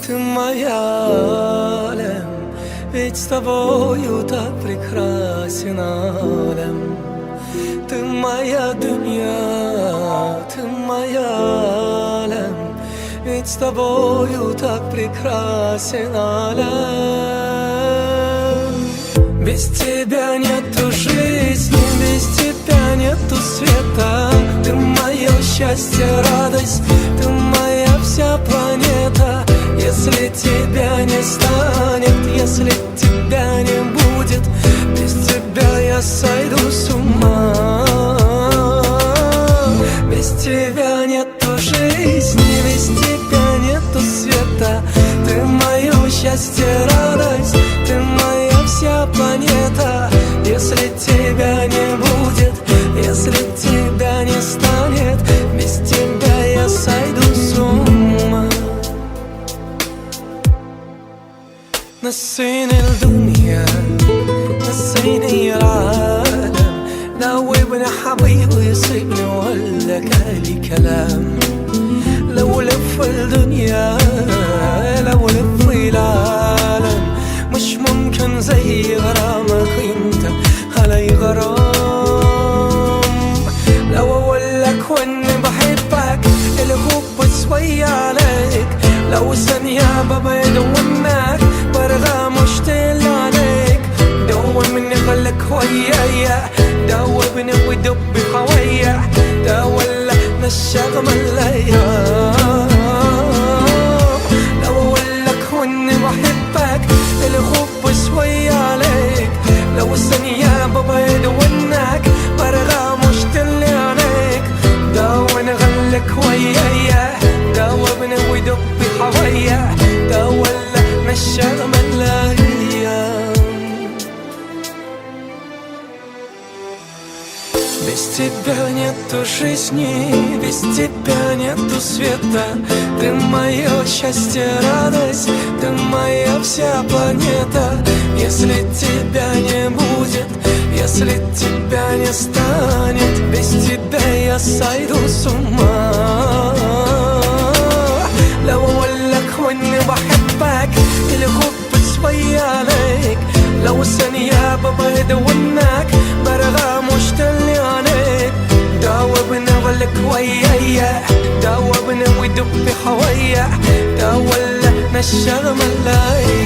Ты моя alem, Ведь с тобою так прекрасен alem. Ты моя dünya, ты моя alem, Ведь с тобою так прекрасен alem. Без тебя нету жизни, без тебя нету света. Ты мое счастье, радость, ты моя вся планета. Если тебя не станет, если тебя не будет, без тебя я сойду с ума. Без тебя нету жизни, без тебя нету света. Ты мое счастье, радость, ты моя вся планета. Если тебя не будет, если тебя не станет, без тебя я сойду с ума. نسيني الدنيا نسيني العالم دوبني حبيبي سيبني ولا كالي كلام لو لف الدنيا لو لف العالم مش ممكن زي غرامك انت علي غرام لو اقول لك واني بحبك الحب شوية عليك لو ثانية ببعد عنك برغى مشتل عليك دور مني خلك ويايا دوبني ودب حويا ده ولا نشغم الايام لو اقول لك واني بحبك الحب شوية عليك لو ثانية ببعد عنك برغى مشتل عليك دون غلك ويايا دوبني ودب حويا ده ولا نشغم الايام Без тебя нету жизни, без тебя нету света. Ты мое счастье, радость, ты моя вся планета. Если тебя не будет, если тебя не станет, без тебя я сойду с ума. لو اقول لك واني بحبك الحب شوية عليك لو ثانية ببعد عنك برغى مشتل عليك دوبني غلك ويايا دوبني ودب حويا ده ولا نشغم الايام.